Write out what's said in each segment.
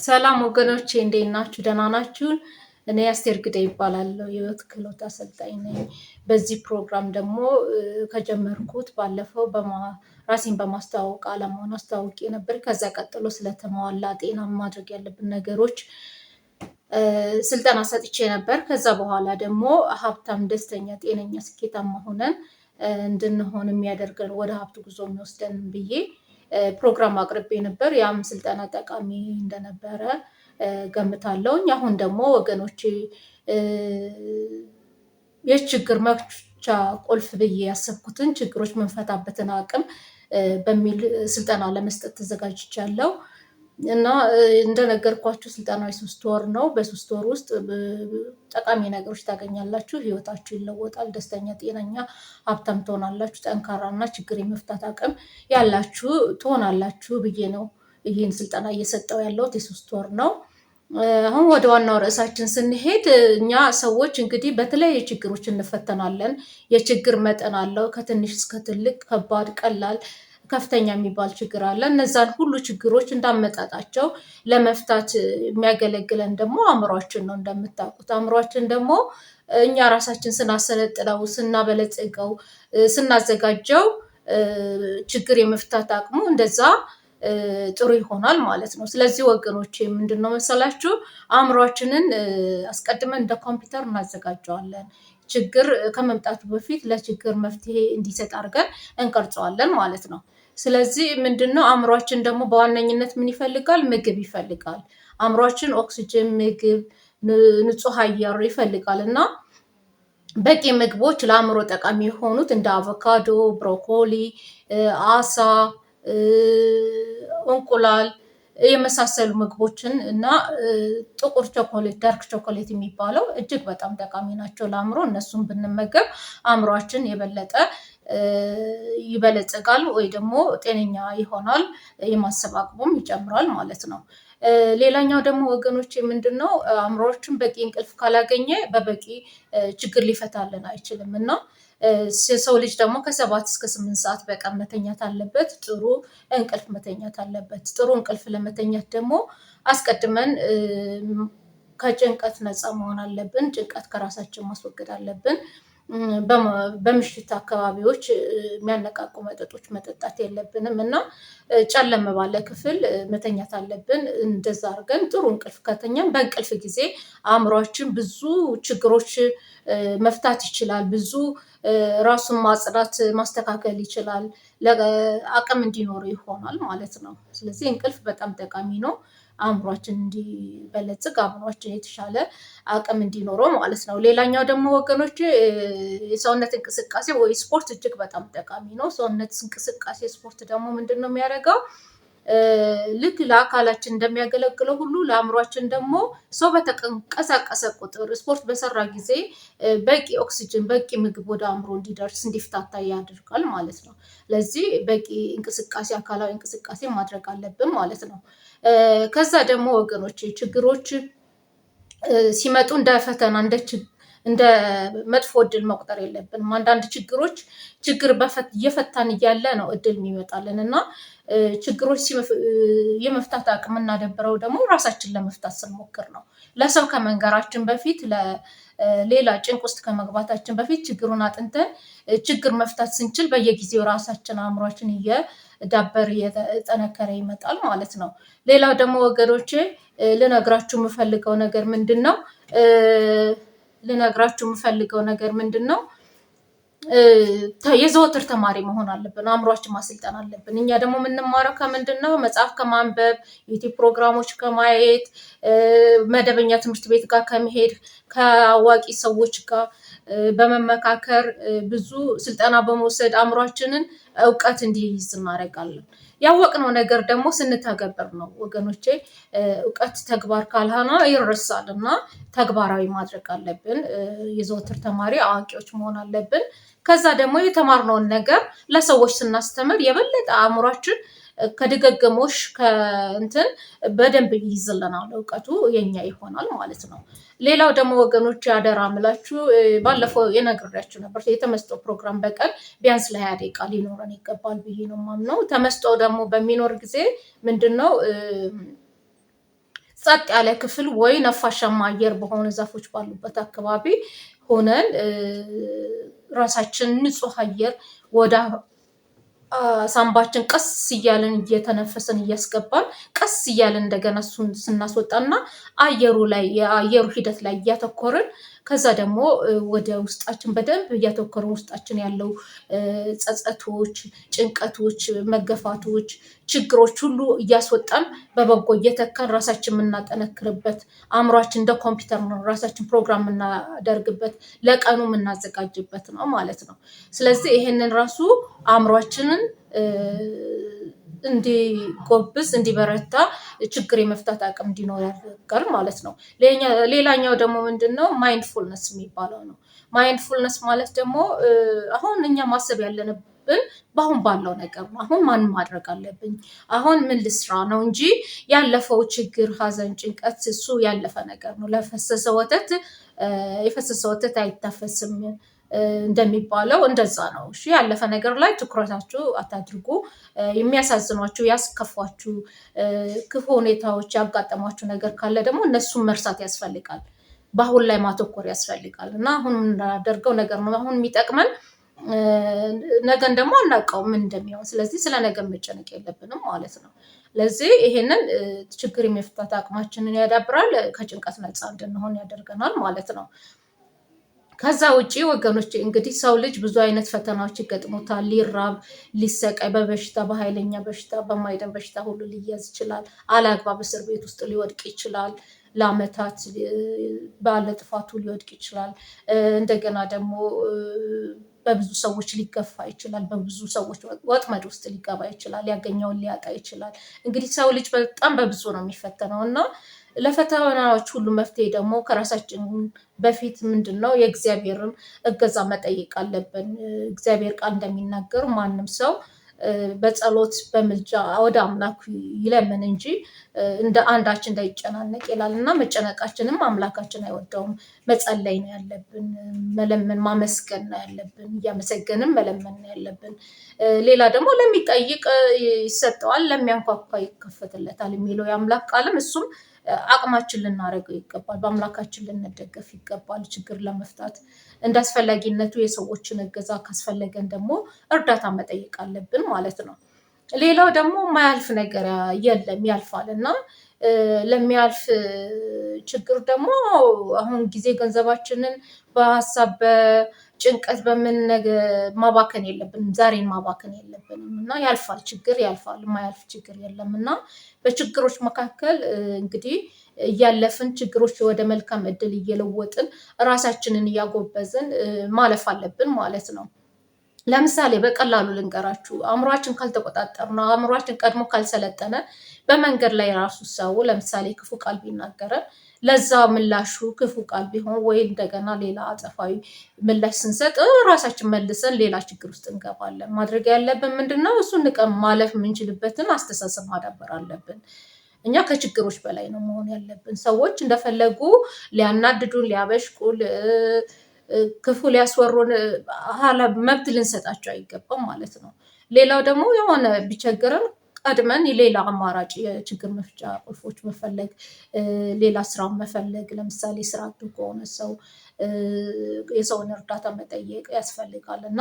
ሰላም ወገኖቼ፣ እንዴት ናችሁ? ደህና ናችሁ? እኔ አስቴር ግደይ ይባላለሁ። የህይወት ክህሎት አሰልጣኝ ነኝ። በዚህ ፕሮግራም ደግሞ ከጀመርኩት ባለፈው ራሴን በማስተዋወቅ አላማውን አስተዋውቄ ነበር። ከዛ ቀጥሎ ስለተሟላ ጤና ማድረግ ያለብን ነገሮች ስልጠና ሰጥቼ ነበር። ከዛ በኋላ ደግሞ ሀብታም፣ ደስተኛ፣ ጤነኛ፣ ስኬታማ ሆነን እንድንሆን የሚያደርገን ወደ ሀብት ጉዞ የሚወስደን ብዬ ፕሮግራም አቅርቤ ነበር። ያም ስልጠና ጠቃሚ እንደነበረ ገምታለሁኝ። አሁን ደግሞ ወገኖቼ የችግር መፍቻ ቁልፍ ብዬ ያሰብኩትን ችግሮች ምንፈታበትን አቅም በሚል ስልጠና ለመስጠት ተዘጋጅቻለሁ። እና እንደነገርኳችሁ ስልጠናው የ3 ወር ነው። በ3 ወር ውስጥ ጠቃሚ ነገሮች ታገኛላችሁ። ህይወታችሁ ይለወጣል። ደስተኛ፣ ጤነኛ፣ ሀብታም ትሆናላችሁ። ጠንካራና ችግር የመፍታት አቅም ያላችሁ ትሆናላችሁ ብዬ ነው ይህን ስልጠና እየሰጠው ያለሁት። የ3 ወር ነው። አሁን ወደ ዋናው ርዕሳችን ስንሄድ እኛ ሰዎች እንግዲህ በተለያየ ችግሮች እንፈተናለን። የችግር መጠን አለው። ከትንሽ እስከ ትልቅ፣ ከባድ፣ ቀላል፣ ከፍተኛ የሚባል ችግር አለ። እነዛን ሁሉ ችግሮች እንዳመጣጣቸው ለመፍታት የሚያገለግለን ደግሞ አእምሯችን ነው። እንደምታውቁት አእምሯችን ደግሞ እኛ ራሳችን ስናሰለጥነው፣ ስናበለጽገው፣ ስናዘጋጀው ችግር የመፍታት አቅሙ እንደዛ ጥሩ ይሆናል ማለት ነው። ስለዚህ ወገኖቼ ምንድን ነው መሰላችሁ፣ አእምሯችንን አስቀድመን እንደ ኮምፒውተር እናዘጋጀዋለን። ችግር ከመምጣቱ በፊት ለችግር መፍትሄ እንዲሰጥ አድርገን እንቀርጸዋለን ማለት ነው። ስለዚህ ምንድን ነው፣ አእምሯችን ደግሞ በዋነኝነት ምን ይፈልጋል? ምግብ ይፈልጋል። አእምሯችን ኦክሲጅን፣ ምግብ፣ ንጹህ አየር ይፈልጋል። እና በቂ ምግቦች ለአእምሮ ጠቃሚ የሆኑት እንደ አቮካዶ፣ ብሮኮሊ፣ አሳ፣ እንቁላል የመሳሰሉ ምግቦችን እና ጥቁር ቾኮሌት፣ dark chocolate የሚባለው እጅግ በጣም ጠቃሚ ናቸው ለአእምሮ። እነሱን ብንመገብ አእምሯችን የበለጠ ይበለጽጋል ወይ ደግሞ ጤነኛ ይሆናል፣ የማሰብ አቅሙም ይጨምራል ማለት ነው። ሌላኛው ደግሞ ወገኖች ምንድን ነው፣ አእምሯችን በቂ እንቅልፍ ካላገኘ በበቂ ችግር ሊፈታልን አይችልም። እና የሰው ልጅ ደግሞ ከ7 እስከ 8 ሰዓት በቀን መተኛት አለበት። ጥሩ እንቅልፍ መተኛት አለበት። ጥሩ እንቅልፍ ለመተኛት ደግሞ አስቀድመን ከጭንቀት ነፃ መሆን አለብን። ጭንቀት ከራሳችን ማስወገድ አለብን። በምሽት አካባቢዎች የሚያነቃቁ መጠጦች መጠጣት የለብንም እና ጨለም ባለ ክፍል መተኛት አለብን። እንደዛ አድርገን ጥሩ እንቅልፍ ከተኛን በእንቅልፍ ጊዜ አእምሯችን ብዙ ችግሮች መፍታት ይችላል። ብዙ ራሱን ማጽዳት ማስተካከል ይችላል። አቅም እንዲኖረው ይሆናል ማለት ነው። ስለዚህ እንቅልፍ በጣም ጠቃሚ ነው። አእምሯችን እንዲበለጽግ፣ አእምሯችን የተሻለ አቅም እንዲኖረው ማለት ነው። ሌላኛው ደግሞ ወገኖች የሰውነት እንቅስቃሴ ወይ ስፖርት እጅግ በጣም ጠቃሚ ነው። ሰውነት እንቅስቃሴ ስፖርት ደግሞ ምንድን ነው የሚያደርገው? ልክ ለአካላችን እንደሚያገለግለው ሁሉ ለአእምሯችን ደግሞ ሰው በተንቀሳቀሰ ቁጥር፣ ስፖርት በሰራ ጊዜ በቂ ኦክሲጅን፣ በቂ ምግብ ወደ አእምሮ እንዲደርስ፣ እንዲፍታታ ያደርጋል ማለት ነው። ለዚህ በቂ እንቅስቃሴ፣ አካላዊ እንቅስቃሴ ማድረግ አለብን ማለት ነው። ከዛ ደግሞ ወገኖች ችግሮች ሲመጡ እንደ ፈተና፣ እንደ መጥፎ እድል መቁጠር የለብንም። አንዳንድ ችግሮች ችግር እየፈታን እያለ ነው እድል የሚመጣልን። እና ችግሮች የመፍታት አቅም እናደብረው ደግሞ ራሳችን ለመፍታት ስንሞክር ነው። ለሰው ከመንገራችን በፊት፣ ሌላ ጭንቅ ውስጥ ከመግባታችን በፊት ችግሩን አጥንተን ችግር መፍታት ስንችል በየጊዜው ራሳችን አእምሯችን እየዳበር እየጠነከረ ይመጣል ማለት ነው። ሌላው ደግሞ ወገኖቼ ልነግራችሁ የምፈልገው ነገር ምንድን ነው? ልነግራችሁ የምፈልገው ነገር ምንድን ነው? የዘወትር ተማሪ መሆን አለብን። አእምሯችን ማሰልጠን አለብን። እኛ ደግሞ የምንማረው ከምንድን ነው? መጽሐፍ ከማንበብ፣ ዩቲዩብ ፕሮግራሞች ከማየት፣ መደበኛ ትምህርት ቤት ጋር ከመሄድ፣ ከአዋቂ ሰዎች ጋር በመመካከር፣ ብዙ ስልጠና በመውሰድ አእምሯችንን እውቀት እንዲይዝ እናደርጋለን። ያወቅነው ነገር ደግሞ ስንተገብር ነው ወገኖቼ። እውቀት ተግባር ካልሆነ ይረሳል እና ተግባራዊ ማድረግ አለብን። የዘወትር ተማሪ አዋቂዎች መሆን አለብን። ከዛ ደግሞ የተማርነውን ነገር ለሰዎች ስናስተምር የበለጠ አእምሯችን ከድግግሞሽ ከእንትን በደንብ ይይዝልናል፣ እውቀቱ የኛ ይሆናል ማለት ነው። ሌላው ደግሞ ወገኖች አደራ ምላችሁ ባለፈው የነግሬያችሁ ነበር። የተመስጦ ፕሮግራም በቀን ቢያንስ ለ20 ደቂቃ ሊኖረን ይገባል ብዬ ነው የማምነው። ተመስጦ ደግሞ በሚኖር ጊዜ ምንድን ነው ጸጥ ያለ ክፍል ወይ ነፋሻማ አየር በሆነ ዛፎች ባሉበት አካባቢ ሆነን ራሳችን ንጹህ አየር ወደ ሳምባችን ቀስ እያለን እየተነፈስን እያስገባን ቀስ እያለን እንደገና እሱን ስናስወጣና አየሩ ላይ የአየሩ ሂደት ላይ እያተኮርን፣ ከዛ ደግሞ ወደ ውስጣችን በደንብ እያተኮርን ውስጣችን ያለው ጸጸቶች፣ ጭንቀቶች፣ መገፋቶች፣ ችግሮች ሁሉ እያስወጣን በበጎ እየተካን ራሳችን የምናጠነክርበት፣ አእምሯችን እንደ ኮምፒውተር ነው፣ ራሳችን ፕሮግራም የምናደርግበት፣ ለቀኑ የምናዘጋጅበት ነው ማለት ነው። ስለዚህ ይሄንን ራሱ አእምሯችንን እንዲጎብዝ፣ እንዲበረታ፣ ችግር የመፍታት አቅም እንዲኖር ያደርጋል ማለት ነው። ሌላኛው ደግሞ ምንድን ነው? Mindfulness የሚባለው ነው። Mindfulness ማለት ደግሞ አሁን እኛ ማሰብ ያለንብን በአሁን ባለው ነገር ነው። አሁን ማን ማድረግ አለብኝ፣ አሁን ምን ልስራ ነው እንጂ ያለፈው ችግር፣ ሀዘን፣ ጭንቀት እሱ ያለፈ ነገር ነው። ለፈሰሰ ወተት የፈሰሰ ወተት አይታፈስም እንደሚባለው እንደዛ ነው። እሺ፣ ያለፈ ነገር ላይ ትኩረታችሁ አታድርጉ። የሚያሳዝኗችሁ፣ ያስከፏችሁ፣ ክፉ ሁኔታዎች ያጋጠሟችሁ ነገር ካለ ደግሞ እነሱን መርሳት ያስፈልጋል። በአሁን ላይ ማተኮር ያስፈልጋል እና አሁን የምናደርገው ነገር ነው አሁን የሚጠቅመን፣ ነገን ደግሞ አናውቀውም ምን እንደሚሆን። ስለዚህ ስለ ነገ መጨነቅ የለብንም ማለት ነው። ለዚህ ይሄንን ችግር የመፍታት አቅማችንን ያዳብራል፣ ከጭንቀት ነፃ እንድንሆን ያደርገናል ማለት ነው። ከዛ ውጪ ወገኖች፣ እንግዲህ ሰው ልጅ ብዙ አይነት ፈተናዎች ይገጥሙታል። ሊራብ፣ ሊሰቃይ፣ በበሽታ፣ በኃይለኛ በሽታ፣ በማይደን በሽታ ሁሉ ሊያዝ ይችላል። አላግባብ እስር ቤት ውስጥ ሊወድቅ ይችላል። ለአመታት ባለ ጥፋቱ ሊወድቅ ይችላል። እንደገና ደግሞ በብዙ ሰዎች ሊገፋ ይችላል። በብዙ ሰዎች ወጥመድ ውስጥ ሊገባ ይችላል። ያገኘውን ሊያጣ ይችላል። እንግዲህ ሰው ልጅ በጣም በብዙ ነው የሚፈተነው እና ለፈተናዎች ሁሉ መፍትሄ ደግሞ ከራሳችን በፊት ምንድን ነው? የእግዚአብሔርን እገዛ መጠየቅ አለብን። እግዚአብሔር ቃል እንደሚናገር ማንም ሰው በጸሎት በምልጃ ወደ አምላኩ ይለምን እንጂ እንደ አንዳች እንዳይጨናነቅ ይላል እና መጨነቃችንም አምላካችን አይወደውም። መጸለይ ነው ያለብን፣ መለመን ማመስገን ነው ያለብን፣ እያመሰገንም መለመን ነው ያለብን። ሌላ ደግሞ ለሚጠይቅ ይሰጠዋል፣ ለሚያንኳኳ ይከፈትለታል የሚለው የአምላክ ቃልም እሱም አቅማችን ልናደርገው ይገባል። በአምላካችን ልንደገፍ ይገባል። ችግር ለመፍታት እንደ አስፈላጊነቱ የሰዎችን እገዛ ካስፈለገን ደግሞ እርዳታ መጠየቅ አለብን ማለት ነው። ሌላው ደግሞ የማያልፍ ነገር የለም፣ ያልፋል እና ለሚያልፍ ችግር ደግሞ አሁን ጊዜ ገንዘባችንን በሀሳብ በጭንቀት በምን ማባከን የለብንም። ዛሬን ማባከን የለብንም እና ያልፋል፣ ችግር ያልፋል፣ የማያልፍ ችግር የለም እና በችግሮች መካከል እንግዲህ እያለፍን ችግሮች ወደ መልካም እድል እየለወጥን ራሳችንን እያጎበዝን ማለፍ አለብን ማለት ነው። ለምሳሌ በቀላሉ ልንገራችሁ፣ አእምሯችን ካልተቆጣጠርነው፣ አእምሯችን ቀድሞ ካልሰለጠነ በመንገድ ላይ ራሱ ሰው ለምሳሌ ክፉ ቃል ቢናገረን ለዛ ምላሹ ክፉ ቃል ቢሆን ወይ እንደገና ሌላ አጸፋዊ ምላሽ ስንሰጥ ራሳችን መልሰን ሌላ ችግር ውስጥ እንገባለን። ማድረግ ያለብን ምንድን ነው? እሱን ንቀን ማለፍ የምንችልበትን አስተሳሰብ ማዳበር አለብን። እኛ ከችግሮች በላይ ነው መሆን ያለብን። ሰዎች እንደፈለጉ ሊያናድዱን፣ ሊያበሽቁን፣ ክፉ ሊያስወሩን መብት ልንሰጣቸው አይገባም ማለት ነው። ሌላው ደግሞ የሆነ ቢቸግረን ቀድመን ሌላ አማራጭ የችግር መፍቻ ቁልፎች መፈለግ፣ ሌላ ስራ መፈለግ፣ ለምሳሌ ስራ አጥ ከሆነ ሰው የሰውን እርዳታ መጠየቅ ያስፈልጋል እና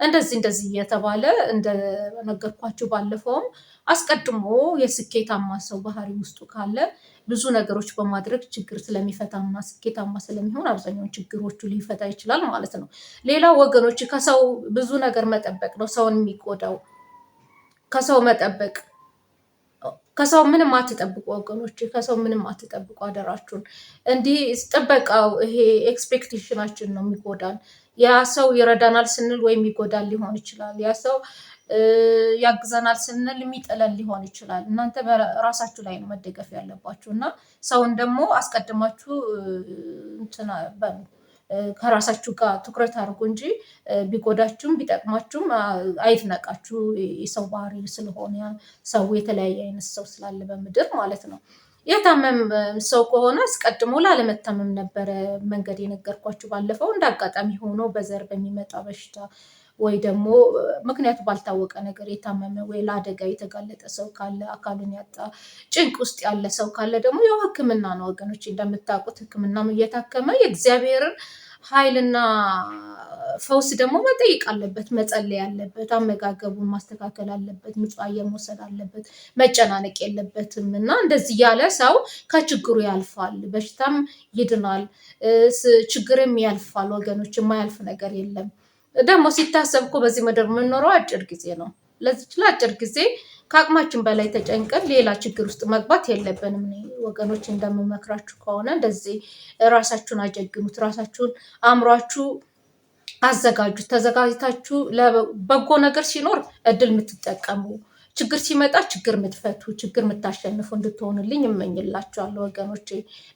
እንደዚህ እንደዚህ እየተባለ እንደነገርኳችሁ ባለፈውም አስቀድሞ የስኬታማ ሰው ባህሪ ውስጡ ካለ ብዙ ነገሮች በማድረግ ችግር ስለሚፈታና ስኬታማ ስለሚሆን አብዛኛውን ችግሮቹ ሊፈታ ይችላል ማለት ነው። ሌላው ወገኖች፣ ከሰው ብዙ ነገር መጠበቅ ነው ሰውን የሚጎዳው። ከሰው መጠበቅ፣ ከሰው ምንም አትጠብቁ ወገኖች፣ ከሰው ምንም አትጠብቁ አደራችሁን። እንዲህ ጥበቃው ይሄ expectation ኣችን ነው የሚጎዳን። ያ ሰው ይረዳናል ስንል ወይም ይጎዳል ሊሆን ይችላል። ያ ሰው ያግዘናል ስንል የሚጥለን ሊሆን ይችላል። እናንተ በራሳችሁ ላይ ነው መደገፍ ያለባችሁ እና ሰውን ደግሞ አስቀድማችሁ እንትን በሉ፣ ከራሳችሁ ጋር ትኩረት አድርጉ እንጂ ቢጎዳችሁም ቢጠቅማችሁም አይድነቃችሁ። የሰው ባህሪ ስለሆነ ሰው የተለያየ አይነት ሰው ስላለ በምድር ማለት ነው። የታመም ሰው ከሆነ አስቀድሞ ላለመታመም ነበረ መንገድ የነገርኳችሁ ባለፈው። እንደ አጋጣሚ ሆኖ በዘር በሚመጣ በሽታ ወይ ደግሞ ምክንያቱ ባልታወቀ ነገር የታመመ ወይ ለአደጋ የተጋለጠ ሰው ካለ፣ አካሉን ያጣ፣ ጭንቅ ውስጥ ያለ ሰው ካለ ደግሞ ያው ሕክምና ነው ወገኖች። እንደምታውቁት ሕክምናም እየታከመ የእግዚአብሔርን ኃይልና ፈውስ ደግሞ መጠየቅ አለበት፣ መጸለይ አለበት፣ አመጋገቡን ማስተካከል አለበት፣ ንጹህ አየር መውሰድ አለበት፣ መጨናነቅ የለበትም። እና እንደዚህ ያለ ሰው ከችግሩ ያልፋል፣ በሽታም ይድናል፣ ችግርም ያልፋል። ወገኖች የማያልፍ ነገር የለም። ደግሞ ሲታሰብ እኮ በዚህ ምድር የምንኖረው አጭር ጊዜ ነው። ለዚች ለአጭር ጊዜ ከአቅማችን በላይ ተጨንቀን ሌላ ችግር ውስጥ መግባት የለብንም። ወገኖች እንደምመክራችሁ ከሆነ እንደዚህ ራሳችሁን አጀግኑት፣ ራሳችሁን አእምሯችሁ አዘጋጁት። ተዘጋጅታችሁ ለበጎ ነገር ሲኖር እድል የምትጠቀሙ፣ ችግር ሲመጣ ችግር የምትፈቱ፣ ችግር የምታሸንፉ እንድትሆኑልኝ እመኝላችኋለሁ ወገኖቼ።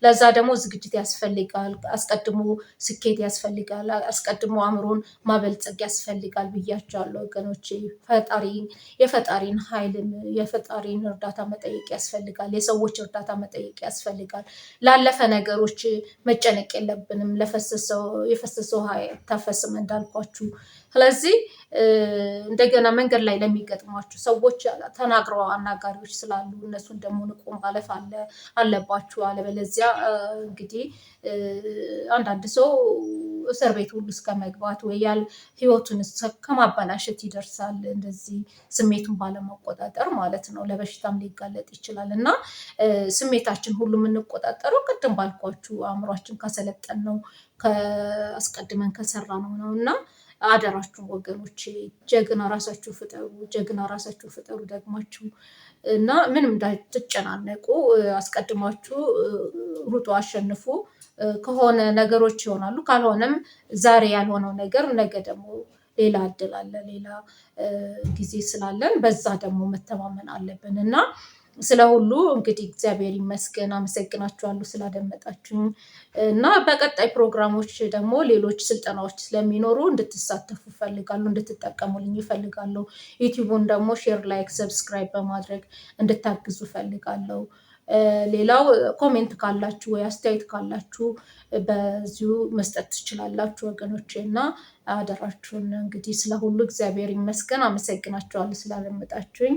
ለዛ ደግሞ ዝግጅት ያስፈልጋል። አስቀድሞ ስኬት ያስፈልጋል። አስቀድሞ አእምሮን ማበልጸግ ያስፈልጋል ብያቸዋለሁ ወገኖቼ። የፈጣሪን ኃይል የፈጣሪን እርዳታ መጠየቅ ያስፈልጋል። የሰዎች እርዳታ መጠየቅ ያስፈልጋል። ላለፈ ነገሮች መጨነቅ የለብንም። የፈሰሰው ውሃ አይታፈስም እንዳልኳችሁ። ስለዚህ እንደገና መንገድ ላይ ለሚገጥሟችሁ ሰዎች ተናግረው አናጋሪዎች ስላሉ እነሱን ደግሞ ንቆ ማለፍ አለባችሁ። አለበለዚያ እንግዲህ አንዳንድ ሰው እስር ቤት ሁሉ እስከ መግባት ወይ ያል ህይወቱን ከማበላሸት ይደርሳል። እንደዚህ ስሜቱን ባለመቆጣጠር ማለት ነው። ለበሽታም ሊጋለጥ ይችላል። እና ስሜታችን ሁሉ የምንቆጣጠረው ቅድም ባልኳችሁ አእምሯችን ካሰለጠን ነው፣ አስቀድመን ከሰራ ነው ነው። እና አደራችሁ ወገኖች፣ ጀግና ራሳችሁ ፍጠሩ፣ ጀግና ራሳችሁ ፍጠሩ ደግማችሁ። እና ምንም እንዳትጨናነቁ አስቀድማችሁ ሩጡ፣ አሸንፉ። ከሆነ ነገሮች ይሆናሉ፣ ካልሆነም ዛሬ ያልሆነው ነገር ነገ ደግሞ ሌላ እድል አለ፣ ሌላ ጊዜ ስላለን በዛ ደግሞ መተማመን አለብን። እና ስለ ሁሉ እንግዲህ እግዚአብሔር ይመስገን። አመሰግናችኋለሁ ስላደመጣችሁኝ። እና በቀጣይ ፕሮግራሞች ደግሞ ሌሎች ስልጠናዎች ስለሚኖሩ እንድትሳተፉ እፈልጋለሁ፣ እንድትጠቀሙልኝ እፈልጋለሁ። ዩቲዩቡን ደግሞ share፣ like፣ subscribe በማድረግ እንድታግዙ እፈልጋለሁ። ሌላው comment ካላችሁ ወይ አስተያየት ካላችሁ በዚሁ መስጠት ትችላላችሁ ወገኖቼ። እና አደራችሁን እንግዲህ ስለ ሁሉ እግዚአብሔር ይመስገን። አመሰግናችኋለሁ ስላደመጣችሁኝ።